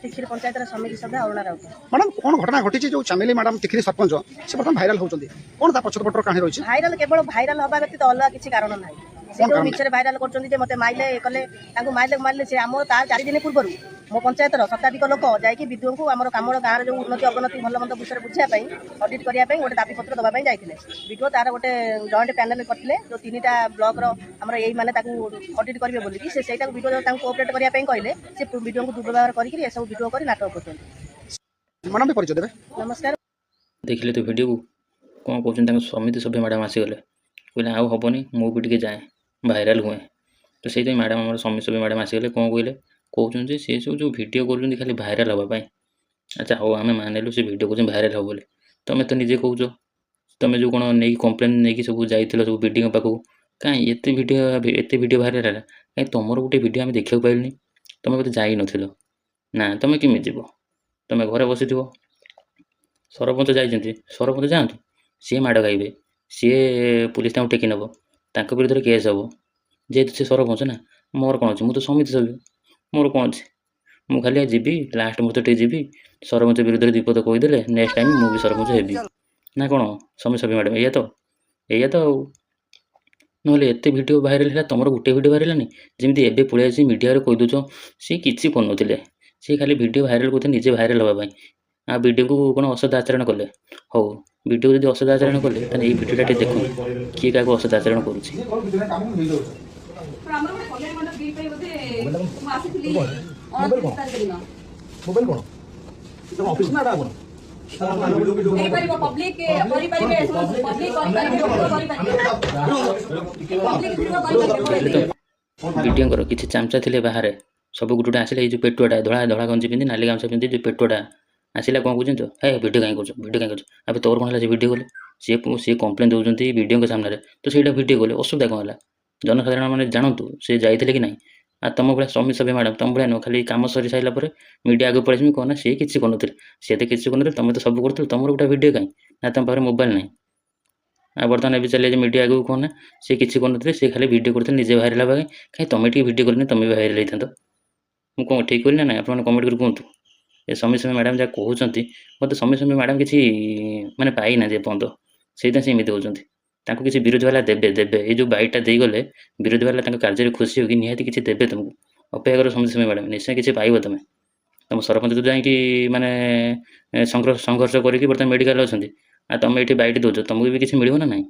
ତିଖିରି ପଞ୍ଚାୟତର ସମିତି ସଭ୍ୟ ଅରୁଣା ରାଉତ। ମ୍ୟାଡ଼ାମ, କ'ଣ ଘଟଣା ଘଟିଛି? ଯେଉଁ ଚାମେଲି ମ୍ୟାଡ଼ାମ ତିଖିରି ସରପଞ୍ଚ, ସେ ବର୍ତ୍ତମାନ ଭାଇରାଲ ହେଉଛନ୍ତି, କ'ଣ ତା ପଛପଟର କାହାଣୀ ରହିଛି? ଭାଇରାଲ କେବଳ ଭାଇରାଲ ହବା ବ୍ୟତୀତ ଅଲଗା କିଛି କାରଣ ନାହିଁ। ସେ କ'ଣ ଯେଉଁ କାରଣ? ମିଛରେ ଭାଇରାଲ କରୁଛନ୍ତି ଯେ ମୋତେ ମାଇଲେ, ଇଏ କଲେ, ତାଙ୍କୁ ମାଇଲେ ମାରିଲେ। ସେ ଆମ ତାର 4 ଦିନ ପୂର୍ବରୁ ମୋ ପଞ୍ଚାୟତର ଶତାଧିକ ଲୋକ ଯାଇକି ବିଡିଓଙ୍କୁ ଆମର କାମର ଗାଁର ଯେଉଁ ଉନ୍ନତି ଅବନତି ଭଲ ମନ୍ଦ ବିଷୟରେ ବୁଝିବା ପାଇଁ, ଅଡିଟ୍ କରିବା ପାଇଁ ଗୋଟେ ଦାବିପତ୍ର ଦେବା ପାଇଁ ଯାଇଥିଲେ। ବିଡିଓ ତାର ଗୋଟେ ଜଏଣ୍ଟ ପ୍ୟାନେଲ କରିଥିଲେ, ଯେଉଁ ତିନିଟା ବ୍ଲକର ଆମର ଏଇମାନେ ତାକୁ ଅଡିଟ୍ କରିବେ ବୋଲିକି। ସେ ସେଇଟାକୁ ବିଡିଓ ତାଙ୍କୁ କୋଅପରେଟ୍ କରିବା ପାଇଁ କହିଲେ। ସେ ବିଡିଓଙ୍କୁ ଦୁର୍ବ୍ୟବହାର କରିକି ଏସବୁ ଭିଡ଼ିଓ କରି ନାଟକ କରୁଛନ୍ତି। ମ୍ୟାଡ଼ାମ, ବି ପରିଚୟ ଦେବେ। ନମସ୍କାର। ଦେଖିଲେ ତ ଭିଡ଼ିଓକୁ, କ'ଣ କହୁଛନ୍ତି? ତାଙ୍କ ସମିତି ସଭ୍ୟ ମ୍ୟାଡ଼ାମ୍ ଆସିଗଲେ, କହିଲେ ଆଉ ହେବନି, ମୁଁ ବି ଟିକେ ଯାଏଁ, ଭାଇରାଲ୍ ହୁଏ। ତ ସେଇଥିପାଇଁ ମ୍ୟାଡ଼ାମ୍, ଆମର ସମିତି ସଭ୍ୟ ମ୍ୟାଡ଼ାମ୍ ଆସିଗଲେ। କ'ଣ କହିଲେ? କହୁଛନ୍ତି ଯେ ସେ ସବୁ ଯେଉଁ ଭିଡ଼ିଓ କରୁଛନ୍ତି ଖାଲି ଭାଇରାଲ୍ ହେବା ପାଇଁ। ଆଚ୍ଛା ହଉ, ଆମେ ମାନିଲୁ ସେ ଭିଡ଼ିଓ କରୁଛନ୍ତି ଭାଇରାଲ୍ ହେବ ବୋଲି। ତମେ ତ ନିଜେ କହୁଛ, ତମେ ଯେଉଁ କ'ଣ ନେଇକି କମ୍ପ୍ଲେନ୍ ନେଇକି ସବୁ ଯାଇଥିଲ ସବୁ ବିଡ଼ିଓଙ୍କ ପାଖକୁ, କାଇଁ ଏତେ ଭିଡ଼ିଓ, ଏତେ ଭିଡ଼ିଓ ଭାଇରାଲ୍ ହେଲା, କାଇଁ ତମର ଗୋଟେ ଭିଡ଼ିଓ ଆମେ ଦେଖିବାକୁ ପାଇଲୁନି? ତମେ ବୋଧେ ଯାଇନଥିଲ ନା? ତମେ କେମିତି ଯିବ? ତମେ ଘରେ ବସିଥିବ। ସରପଞ୍ଚ ଯାଇଛନ୍ତି। ସରପଞ୍ଚ ଯାଆନ୍ତୁ, ସିଏ ମାଡ଼ ଖାଇବେ, ସିଏ ପୋଲିସ ତାଙ୍କୁ ଟେକି ନେବ, ତାଙ୍କ ବିରୁଦ୍ଧରେ କେସ୍ ହେବ, ଯେହେତୁ ସେ ସରପଞ୍ଚ ନା। ମୋର କ'ଣ ଅଛି? ମୁଁ ତ ସମିତି ସଭ୍ୟ, ମୋର କ'ଣ ଅଛି? ମୁଁ ଖାଲି ଯିବି, ଲାଷ୍ଟ ମୁହୂର୍ତ୍ତ ଟିକେ ଯିବି, ସରପଞ୍ଚ ବିରୁଦ୍ଧରେ ବିପଦ କହିଦେଲେ ନେକ୍ସଟ ଟାଇମ୍ ମୁଁ ବି ସରପଞ୍ଚ ହେବି ନା କ'ଣ? ସମିତି ସଭ୍ୟ ମ୍ୟାଡ଼ାମ୍, ଏଇଆ ତ, ଏଇଆ ତ। ଆଉ ନହେଲେ ଏତେ ଭିଡ଼ିଓ ଭାଇରାଲ୍ ହେଲା, ତୁମର ଗୋଟେ ଭିଡ଼ିଓ ଭାଇରାଲ୍ ହେଲାନି? ଯେମିତି ଏବେ ପଳେଇ ଆସି ମିଡ଼ିଆରେ କହିଦେଉଛ ସିଏ କିଛି କରୁନଥିଲେ, ସିଏ ଖାଲି ଭିଡ଼ିଓ ଭାଇରାଲ୍ କରୁଥିଲେ ନିଜେ ଭାଇରାଲ୍ ହେବା ପାଇଁ। ଆଉ ବିଡ଼ିଓକୁ କ'ଣ ଅସଦ ଆଚରଣ କଲେ? ହଉ, ବିଡ଼ିଓ ଯଦି ଅସଦ ଆଚରଣ କଲେ, ତାହେଲେ ଏଇ ଭିଡ଼ିଓଟା ଟିକେ ଦେଖନ୍ତୁ, କିଏ କାହାକୁ ଅସଦ ଆଚରଣ କରୁଛି। ଆମର ଗୋଟେ କଲ୍ୟାଣ ମଣ୍ଡପ ବିଲ୍ ପାଇଁ ବୋଧେ ମୁଁ ଆସିଥିଲି 29 ତାରିଖ ଦିନ। ମୋବାଇଲ କ'ଣ ଅଫିସ ନା ଏଟା କ'ଣ? ହେଇପାରିବ, ପବ୍ଲିକ କରିପାରିବେ, ପବ୍ଲିକ କରିପାରିବେ, କରିପାରିବେ, ପବ୍ଲିକ ଦେଖିଲେ କରିପାରିବେ। ତ, ବିଡ଼ିଓଙ୍କର କିଛି ଚାମଚା ଥିଲେ ବାହାରେ, ସବୁ ଗୋଟେ ଗୋଟେ ଆସିଲେ। ଏଇ ଯେଉଁ ପେଟୁଆଟା, ଧଳା ଧଳା ଗଞ୍ଜି ପିନ୍ଧି, ନାଲି ଗାମୁଛା ପିନ୍ଧି ଯେଉଁ ପେଟୁଆଟା ଆସିଲା, କ'ଣ କହୁଛନ୍ତି ତ? ହେ, ଭିଡ଼ିଓ କାହିଁ କରୁଛ? ଭିଡ଼ିଓ କାହିଁ କରୁଛ? ଆବେ, ତୋର କ'ଣ ହେଲା ସେ ଭିଡ଼ିଓ କଲେ? ସିଏ ସିଏ କମ୍ପ୍ଲେନ୍ ଦେଉଛନ୍ତି ବିଡ଼ିଓଙ୍କ ସାମ୍ନାରେ, ତ ସେଇଟା ଭିଡ଼ିଓ କଲେ ଅସୁବିଧା କ'ଣ ହେଲା? ଜନସାଧାରଣ ମାନେ ଜାଣନ୍ତୁ ସେ ଯାଇଥିଲେ କି ନାହିଁ। ଆଉ ତମ ଭଳିଆ ସମିତି ସଭ୍ୟ ମ୍ୟାଡ଼ାମ୍, ତମ ଭଳିଆ ନୁହଁ, ଖାଲି କାମ ସରି ସାରିଲା ପରେ ମିଡ଼ିଆ ଆଗକୁ ପଳେଇ ଆସିବି, କ'ଣ ନା ସିଏ କିଛି କରୁନଥିଲେ। ସିଏ ତ କିଛି କରୁନଥିଲେ, ତମେ ତ ସବୁ କରୁଥିଲ। ତମର ଗୋଟେ ଭିଡ଼ିଓ କାହିଁ ନା? ତମ ପାଖରେ ମୋବାଇଲ୍ ନାହିଁ? ଆଉ ବର୍ତ୍ତମାନ ଏବେ ଚାଲି ମିଡ଼ିଆ ଆଗକୁ, କ'ଣ ନା ସିଏ କିଛି କରୁନଥିଲେ, ସିଏ ଖାଲି ଭିଡ଼ିଓ କରୁଥିଲେ ନିଜେ ଭାଇରାଲ୍ ହେବା ପାଇଁ। କାହିଁ ତମେ ଟିକେ ଭିଡ଼ିଓ କଲନି? ତମେ ବି ଭାଇରାଲ୍ ହେଇଥାନ୍ତ। ମୁଁ କ'ଣ ଠିକ୍ କହିଲି ନା ନାଇଁ? ଆପଣମାନେ କମେଣ୍ଟ କରି କୁହନ୍ତୁ। ଏ ସମିତି ସଭ୍ୟ ମ୍ୟାଡ଼ାମ୍ ଯାହା କହୁଛନ୍ତି, ମୋତେ ସମିତି ସଭ୍ୟ ମ୍ୟାଡ଼ାମ୍ କିଛି ମାନେ ପାଇନାହାନ୍ତି ଏପର୍ଯ୍ୟନ୍ତ, ସେଇଥିପାଇଁ ସେ ଏମିତି ହେଉଛନ୍ତି। ତାଙ୍କୁ କିଛି ବିରୋଧୀ ବାଲା ଦେବେ, ଦେବେ। ଏଇ ଯେଉଁ ବାଇଟ୍ଟା ଦେଇଗଲେ, ବିରୋଧୀ ବାଲା ତାଙ୍କ କାର୍ଯ୍ୟରେ ଖୁସି ହୋଇକି ନିହାତି କିଛି ଦେବେ ତୁମକୁ। ଅପେକ୍ଷା କର ସମିତି ସଭ୍ୟ ମ୍ୟାଡ଼ାମ୍, ନିଶ୍ଚୟ କିଛି ପାଇବ ତୁମେ। ତମ ସରପଞ୍ଚ ତ ଯାଇକି ମାନେ ସଂଘର୍ଷ କରିକି ବର୍ତ୍ତମାନ ମେଡ଼ିକାଲରେ ଅଛନ୍ତି, ଆଉ ତୁମେ ଏଇଠି ବାଇଟ୍ ଦେଉଛ, ତୁମକୁ ବି କିଛି ମିଳିବ ନା ନାହିଁ?